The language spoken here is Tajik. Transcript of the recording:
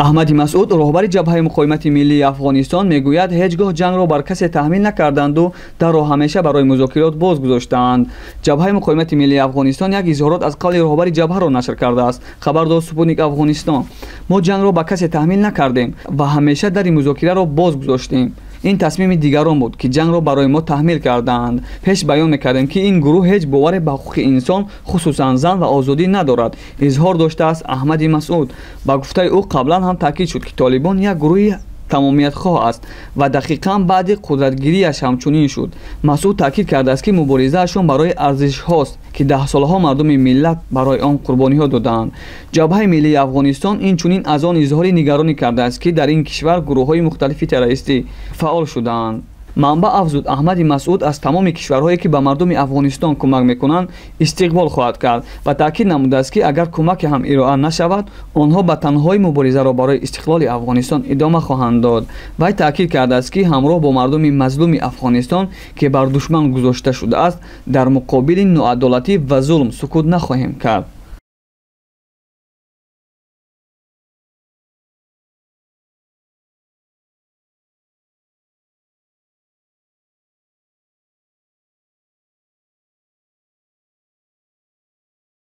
Аҳмади Масъуд, роҳбари Ҷабҳаи муқовимати миллии Афғонистон, мегӯяд, ҳеҷ гоҳ ҷангро бар касе таҳмил накарданду дарро ҳамеша барои музокирот боз гузоштаанд. Ҷабҳаи муқовимати миллии Афғонистон як изҳорот аз қавли роҳбари ҷабҳаро нашр кардааст. Хабар дод Спутник Афғонистон. Мо ҷангро ба касе таҳмил накардем ва ҳамеша дари музокираро боз гузоштем. Ин тасмими дигарон буд, ки ҷангро барои мо таҳмил кардаанд. Пеш баён мекардем, ки ин гурӯҳ ҳеҷ боваре ба ҳуқуқи инсон, хусусан зан ва озодӣ надорад, изҳор доштааст Аҳмади Масъуд. Ба гуфтаи ӯ, қаблан ҳам таъкид шуд, ки Толибон як гурӯҳи тамомиятхоҳ аст ва дақиқан баъди қудратгирияш ҳамчунин шуд. Масъуд таъкид кардааст, ки муборизаашон барои арзишҳост, ки даҳсолаҳо мардуми миллат барои он қурбониҳо додаанд. Ҷабҳаи миллии Афғонистон инчунин аз он изҳори нигаронӣ кардааст, ки дар ин кишвар гурӯҳҳои мухталифи террористӣ фаъол шудаанд. Манбаъ афзуд, Аҳмади Масъуд аз тамоми кишварҳое, ки ба мардуми Афғонистон кӯмак мекунанд, истиқбол хоҳад кард ва таъкид намудааст, ки агар кӯмаке ҳам ироа нашавад, онҳо ба танҳои муборизаро барои истиқлоли Афғонистон идома хоҳанд дод. Вай таъкид кардааст, ки ҳамроҳ бо мардуми мазлуми Афғонистон, ки бар душман гузошта шудааст, дар муқобили ноадолатӣ ва зулм сукут нахоҳем кард.